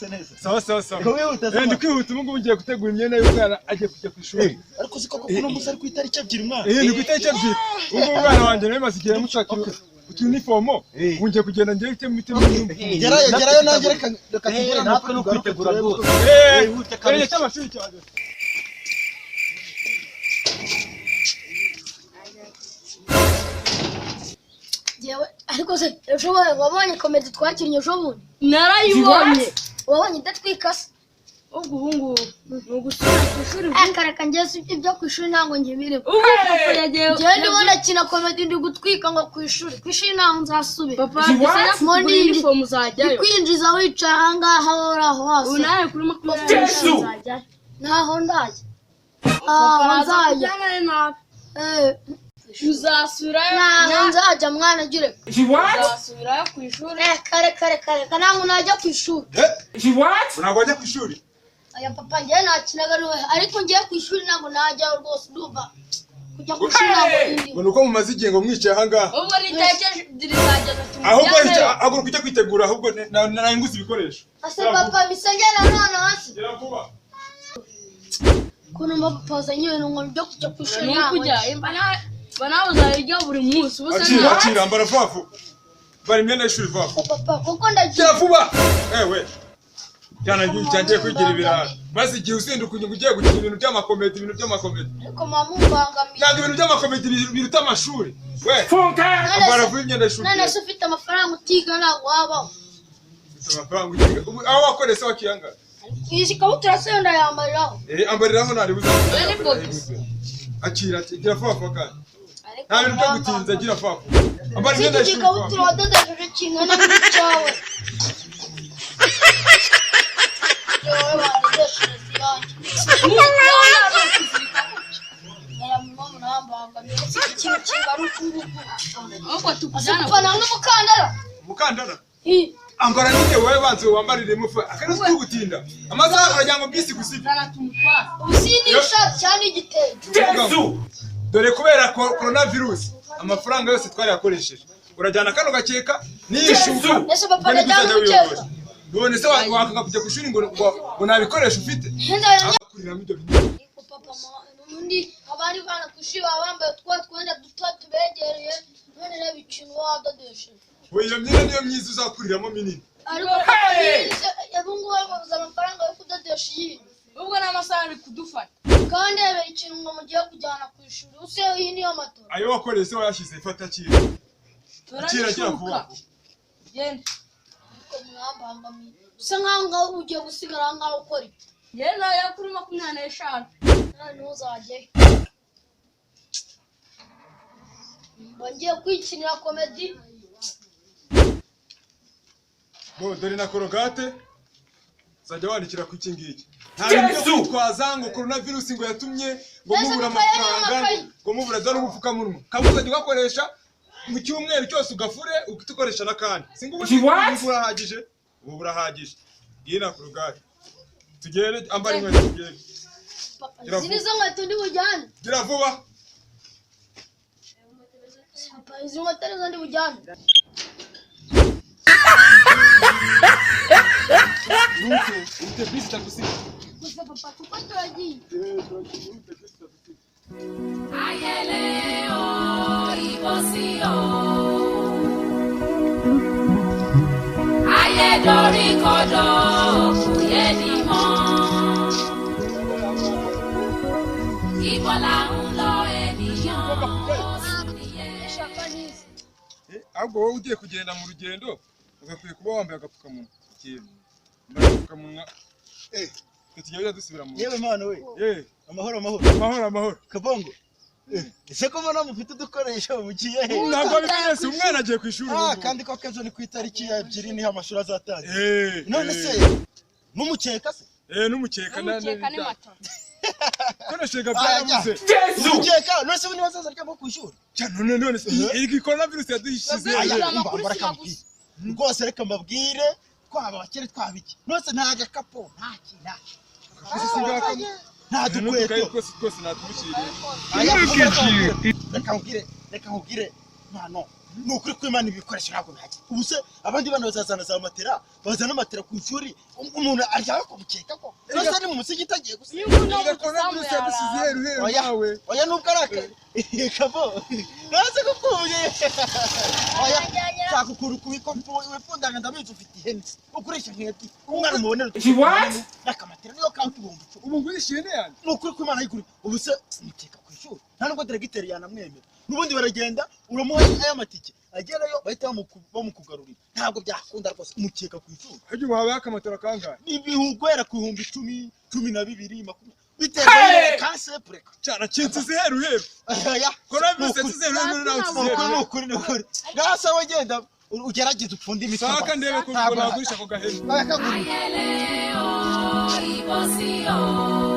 Waramutse neza. Sawa sawa sawa. Wihuta. Eh, ndi kwihuta ubu ngubu, ngiye gutegura imyenda y'umwana agiye kujya ku ishuri. Ariko siko koko uno munsi ari ku itariki 2, mwana? Eh, ni ku itariki 2. Ubu ngubu umwana wanjye nawe maze igihe mushakira utunifomo, ubu ngiye kugenda ngiye gutema imiti. Gerayo, gerayo, nanjye reka reka tugere. Natwe ni ukwitegura rwose. Eh, Wihute dore kabisa. cy'amashuri cyageze. Jewe ariko se ejo wabonye comedy twakinnye ejo bundi? Narayibonye. Wabonye idatwika se? Ubwo ubu ngubu ni ugusubira ku ishuri. Akareka, njye si ibyo ku ishuri ntabwo nkibirimo. Ubu papa yagiye. Njyewe ndimo ndakina comedy, ndi gutwika ngo ku ishuri, ku ishuri ntaho nzasubira. Papa yagize Mo kugura inifomu, uzajyayo. Ndi kwinjiza wicaye ahangaha wowe aho Ubu hose. nawe kuri 25 uzajyayo. Ntaho ndajya, Papa ntaho araza nzajya. kujyana nawe. Eh, Uzasubirayo. ntaho nzajya mwana, gira. Uzasubirayo ku ishuri. Eh, kare kare kare, ntabwo najya ku ishuri. Ntabwo wajya ku ishuri? Aya papa, njyewe nakinaga niwe, ariko ngiye ku ishuri ntabwo najyayo rwose. Ndumva kujya ku ishuri ntabwo bindi. Ngo ni uko mumaze igihe ngo mwicaye ahangaha. Ubwo ni itariki 2 zageze. Ahubwo tumujyaneyo. haguruka ujye kwitegura, ahubwo naranguze ibikoresho. Ase papa, misengera none hasi. Gera vuba. Ukuntu papa azanye ibintu ngo byo kujya ku ishuri Ni ntabwo. ukujya mba nawe uzajya buri munsi ubu se. Akira. Nawe Akira, ambara vuba vuba, bari imyenda y'ishuri vuba vuba. Papa, kuko ndagiye. Gera vuba ewe cyane, cyangiye kwigira ibirara maze igihe uzinduka ugiye gukina ibintu by'amakomedi, ibintu by'amakomedi. Ariko mama umbangamiye. Ntabwo ibintu by'amakomedi biruta amashuri we. Ambara vuba imyenda y'ishuri. None se ufite amafaranga utiga ntabwo wabaho? Ufite amafaranga utiga. Ubu aho wakoreye se wakiyangara? Iyi kabutura se ndayambariraho? Eh, ambariraho, ntari buze. Oya, ni bogisi. Akira, gira vuba vuba kandi. Ariko Nta bintu byo gutinza, gira vuba vuba, ambara si imyenda iki y'ishuri vuba gikabutura vuba. wadodesheje kingana n'icyawe, wowe wadodesheje iyanjye. Aya mama murambangamiye, si iki kintu kingana uku nguku? Ahubwo Ase tukujyana. papa, nta n'umukandara? Umukandara? Ih, Ambara nyine wowe, banze wambarire mufu akarasi ko gutinda amasaha, uragira ngo bisi gusiga. Zana tumutware. Ubu si ni ishati cyangwa igitenge? Dore kubera coronavirus amafaranga yose twarayakoresheje. Urajyana kano gakeka n'iyi shuka. Ese papa, ubwo nibwo ndajyana uzajya umukeka? wiyorosha. None se wakanga kujya ku ishuri ngo nta bikoresho ufite? Nda- Akuriramo ibyo bintu. Ariko papa, ubundi abandi bana ku ishuri baba bambaye twa twenda duto tubegereye, none reba ikintu wadodesheje. We, iyo myenda niyo myiza uzakuriramo minini. Ariko papa, yize ubu ngubu babuze amafaranga yo kudodesha iyi. Ubwo n'amasaha ari kudufata. Kandi rebera ikintu ngo mugiye kujyana ku ishuri, use iyi niyo matora. Ayo wakoreye se wayashyize? Fata, akira, akira, akira vuba. Turanishuka, genda. Ariko mwambangamiye, usa nkaho ngaho ugiye gusigara aho ngaho ukora iki? Genda yo kuri 25. Nawe ntuzajyeyo, mba ngiye kwikinira comedy. Bo, dore na Colgate uzajya wandikira ku iki ngiki. Nta bintu byo kwitwaza ngo coronavirus ngo yatumye ngo Mbese mubura papa yari amafaranga, amakayi. ngo mubura. Dore ubupfukamunwa kamwe uzajya ugakoresha mu cyumweru cyose, ugafure uhite ukoresha n'akandi. Si ngo ubu burahagije, ubu burahagije. Iyi na Colgate. Tugende, ambara inkweto tugende. Papa, Gira izi vuba. nizo nkweto ndi bujyane? Gira vuba. Papa, izi nkweto nizo ndi bujyane? Ihute, ihute, bisi itagusiga. Gusa papa, kuko turagiye. Eh, turagiye, ihute, bisi itagusiga. Ayẹlẹ o, ìbọ̀sí o. Ayé dorí kodò, kò yé ni mọ́. Ibo là ń lọ ènìyàn, ó sì nìyẹn. Eh, ahubwo wowe ugiye kugenda mu rugendo ugakwiye kuba wambaye agapfukamunwa. Ikintu, ambara agapfukamunwa. Eh. Twe tugenda dusubira mu Yewe mwana we. Eh. Amahoro, amahoro. Amahoro, amahoro. Kabongo. Ese ko mbona mufite udukoresho, mugiye he? Ntabwo wabimenye se? Umwana agiye ku ishuri Ah, ubu ngubu. kandi ko kejo ni ku itariki ya 2 niho amashuri azatangira. Eh, None eh. se n'umukeka se? Eh, n'umukeka N'umukeka n'imata. Ibikoresho biga byarabuze. Umukeka, none se ubu niba azaza aryama ku ishuri? Cyane, none se iyi coronavirus yaduhishize. Babwire Aya, Amakuru umva, siga reka mbabwire. Rwose reka mbabwire, twaba abakire twaba iki. None se nta gakapu, nta kintu, nta kintu. Ese singaka Nta n'udukayi dukweto. twose twose natumushyiriye. Aya, reka nkubwire, reka nkubwire, reka nkubwire. No, ni ukuri kw'Imana, ibikoresho ntabwo bihagije. Ubu se abandi bana bazazana za matera, bazana matera ku ishuri, umuntu aryama ku mukeka ko rwose ni mu musigiti agiye gusa. Uyu nguyu ni Erega umusamu coronavirus yadusize yarara. iheru heru Oya. nawe. Oya, nubwo ari aka kavo nase kukuye. Oya, shaka ukuntu kubiko wipfundanga, ndabizi ufite ihene, ukoresha nk'ebyiri umwana umubonera n'akamatera niyo kaba 10,000. Ubu ngurisha ihene yanjye? Ni ukuri kw'Imana ayigura. Ubu se mukeka ku ishuri, nta nubwo diregiteri yanamwemera. N'ubundi baragenda, uramuha aya matike, agerayo bahita bamukugarurira. Ntabwo byakunda rwose umukeka ku ishuri. Harya ubu habaye akamatera kangahe? Ni ibihu guhera ku 10,000, 12,000, 20, biterwa nyine kansepureka. Cyana kinsize iheru heru. Oya. Coronavirus yasize iheru heru nawe Ni usize iheru ukuri, heru. ni ukuri, ni ukuri. Ngaho wowe genda ugerageze upfunde imitwe. Saka ndebe ko Ntabwo nagurisha ako gahene. Oya, kagura. Ayẹlẹ o, ìbọ̀sí o.